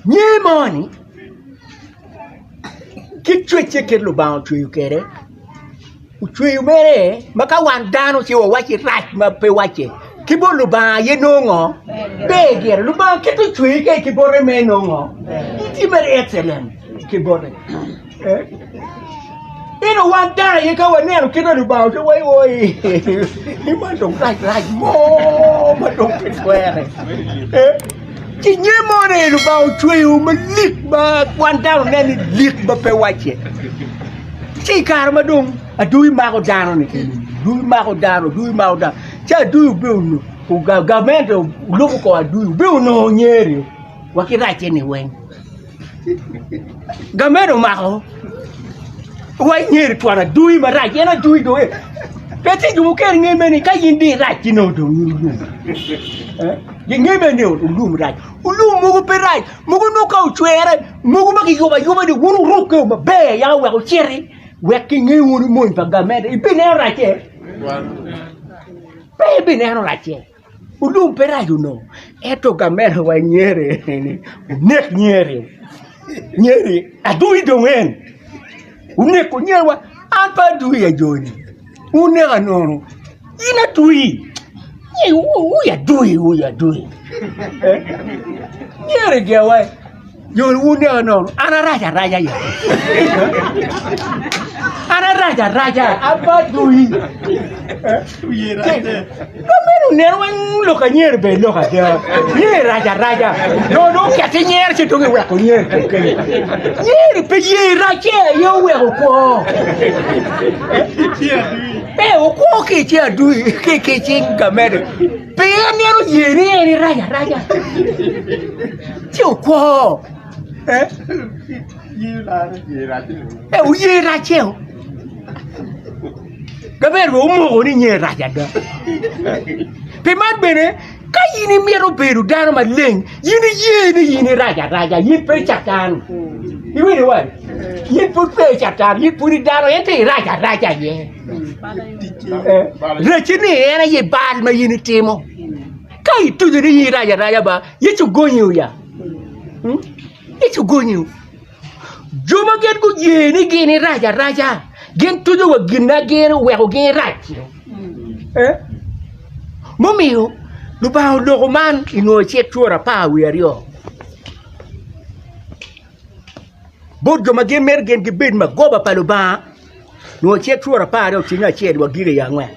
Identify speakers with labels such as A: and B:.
A: Nyer mo-ni kit cwecce kit Lubanga ocweyo kwede, ocweyo mere ma ka wan dano ci wawacci rac ma pe wacce ki bot Lubanga aye nongo ngo? Ber gire. Lubanga kit ocweyi kwede ki bote mere nongo ngo? Itye mere excellent ki bote. Ento wan dano aye ka waneno kit ma Lubanga ocweyo wa oi ni man dong rac rac mo ma dong pe twere. Ci nge mo ni Lubanga ocweyo malik ma wan dano neno ni lik ma pe wacce. Ci i kare ma dong adui mako dano ni keni, adui mako dano, adui mako dano, ci adui obedo gamente olubo kor adui obedo onongo nyeri wa ki racce ni weng. Gamente omako wa nyeri twon adui marac en adui dong eh pe tye jo mukene nge mene ka in dong irac ci nongo dong in olum eh ginge bene ni olum rac olum mogo pe rac mogo nongo ka ocwere mogo ma kiyubo ayuba ni wun wurukke maber yaka wek wuciti wek kinge wunu mony pa gamente ibineno racce pe ibineno racce. Olum pe rac onongo ento gamente wa nyere ni onek nyere nyere adui dong en oneko nyerewa an pe adui ya joni wuneka nono in adui wuyi adui wuyi adui nyere gewa. Jo wuneka nono, an arac araca ya. An arac araca, an pe adui. Ka meno oneno weng lok anyeri bene lok ada. Nyeri rac araca. Jo dong oketi nyero ci dong iweko nyeri kong kenyo. Nyeri pe ye racce aye oweko okwo. Pe okwo ki i cing adui ki i cing gamente. Pe en myero oye ni en erac araca ci okwo eh oye racce o gamente bene omoko ni nyen rac ada pi man bene ka in imito bedo dano maleng in iye ni in irac araca in pe catan iwinjo wa in pud pe catan in pud idano ento irac araca aye. Racci ni en aye bal ma in itimo. Ka ituco ni in irac araca ba, Yecu ogonyi ya. Yecu ogonyi. Jo ma gin guye ni gin irac araca, gin tuco wa gin ma gin oweko gin rac. Mumiyo Lubanga oloko man i nwoyo cik cura 12. Bot jo ma gin mito gin gibed magoba pa Lubanga, nwo cik cura 12 otingo acel wa giko i angwen.